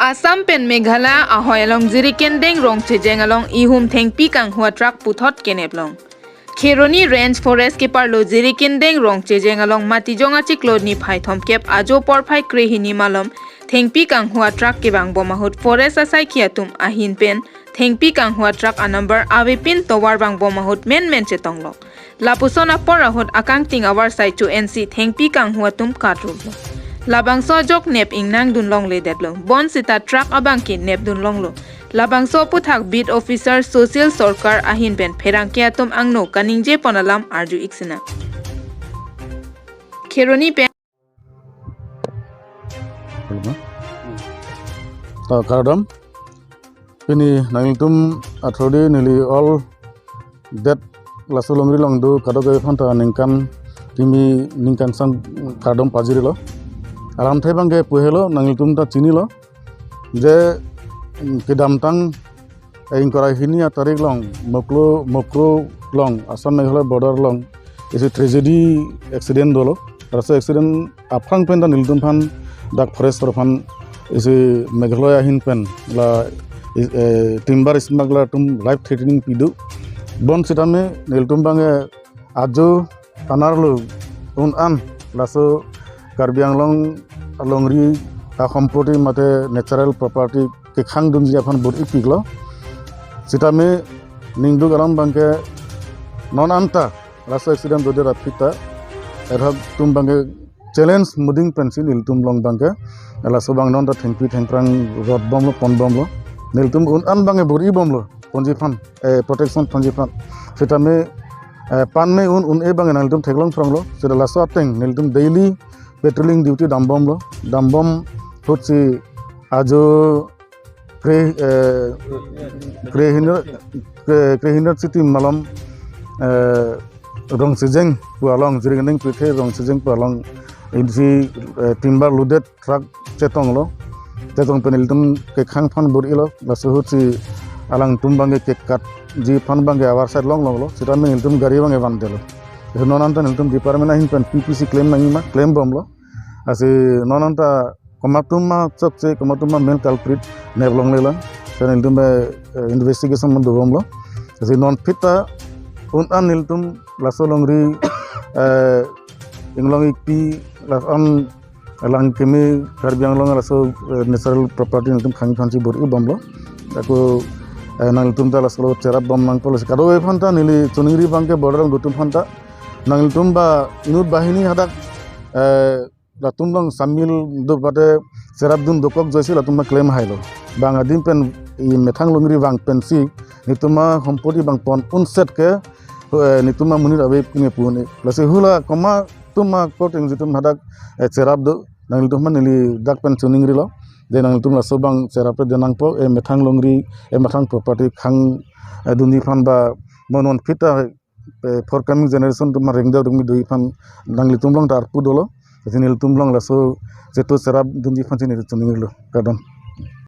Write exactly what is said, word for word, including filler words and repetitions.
Assam pen Meghalaya ahoi along Jirikindeng Rongchejeng along ihum thengpi kanghua truck puthot kenep long. Kheroni Range Forest keparlo Jirikindeng Rongchejeng along Matijong achiklo niphai thomkep ajo porphai krehini malom thengpi kanghua truck kevangbom ahut forest asaikhi atum ahin pen thengpi kanghua truck anumber avepin tovar vangbom ahut menmen chetong long. Lapuson apor ahut akangting avarsai cho-ensi thengpi kanghua atum katruk long. Labangso ajok nep ingnang dun longledetlo. Bonsita truck abangke nep dun longlo. Labangso aputhak beat officer Sushil Sarkar ahin pen pherangke atum angno kaningje pon alam arju-ik sinang. Kheroni pen. Ta kardom. Pini nanglitum athodi neli all that laso longri along do kadokave aphanta ningkan kimi ningkan sang kardom pajirilo. Alamthe abangke puhelo, nanglitum ta chinilo je, mm, kedamtang, eh, ingkoi ra hini atarik along Moklo, Mokro along, Assam Meghalaya border along isi tragedy accident dolo. Laso accident aphrang pen ta nelitum aphan dak forest aphan isi Meghalaya ahin pen la, eh, timber smuggler atum life threatening pido. Bonsitame nelitum abangke ajo anerlo un-an laso Karbi Anglong alongri asompoti mate natural property kekhang dunji aphan bor-ipiklo. Sitame ningduk alam abangke non anta laso accident dodet aphi ta erhok atum abangke challenge muding pensi nelitum along abangke laso abang non ta thengpi thengphrang rotbomlo, ponbomlo. Nelitum un-an abangke bor-ibomlo ponji aphan, eh, protection ponji aphan. Sitame, eh, pan me un un-e abangke nelitum theklong phronglo. Sita laso ateng nelitum daily patrolling duty dambomlo. Dambom ahutsi ajo kre, eh, krehini, kre, krehini siti malom, eh, Rongchejeng pu along, Jirikindeng Pirthe Rongchejeng pu along isi, eh, timber loaded truck chetonglo. Chetong pen nelitum kekhang aphan bor-ilo. Laso ahutsi alangtum abangke kekatji aphan abangke avarsai longlonglo. Sitame nelitum gari abangke vandetlo. Laso non anta nelitum department ahin pen P P C claim nangji ma, claim bomlo. Lasi non anta komatum ma chokche, komatum ma main culprit nep longlelang. Sita nelitum, eh, investigation man dobomlo. Lasi non aphi ta un-an nelitum laso longri, eh, inglong-ikpi, laso an lang kimi Karbi Anglong laso, eh, natural property nelitum khang aphansi bor-ibomlo. Ako, eh, nanglitum ta laso cherapbom nangpo, lasi kadokave aphanta neli choningri abangke border along dotum aphanta nanglitum ba inut banghini hadak, eh, latum along samil do mate cherapdun dokok joisi latum ma claim hailo. Bang adim pen i methang longri vang pensi netum asompoti abang pon unset ke, eh, netum amonit ave pine pu un-e. Lasi hula komatum a court ingjit atum hadak, eh, cherap do, nanglitum aphan neli dak pen choningrilo. Je nanglitum laso abang cherapre de nangpo, eh, methang longri, eh, methang property khang, eh, dunji aphan ba mo non aphi ta, eh, forthcoming generation atum areng de rungmi doji aphan nanglitum along ta arpu dolo. Lasi nelitum along laso chetu cherap dunji aphansi neli choningrilo. Kardom.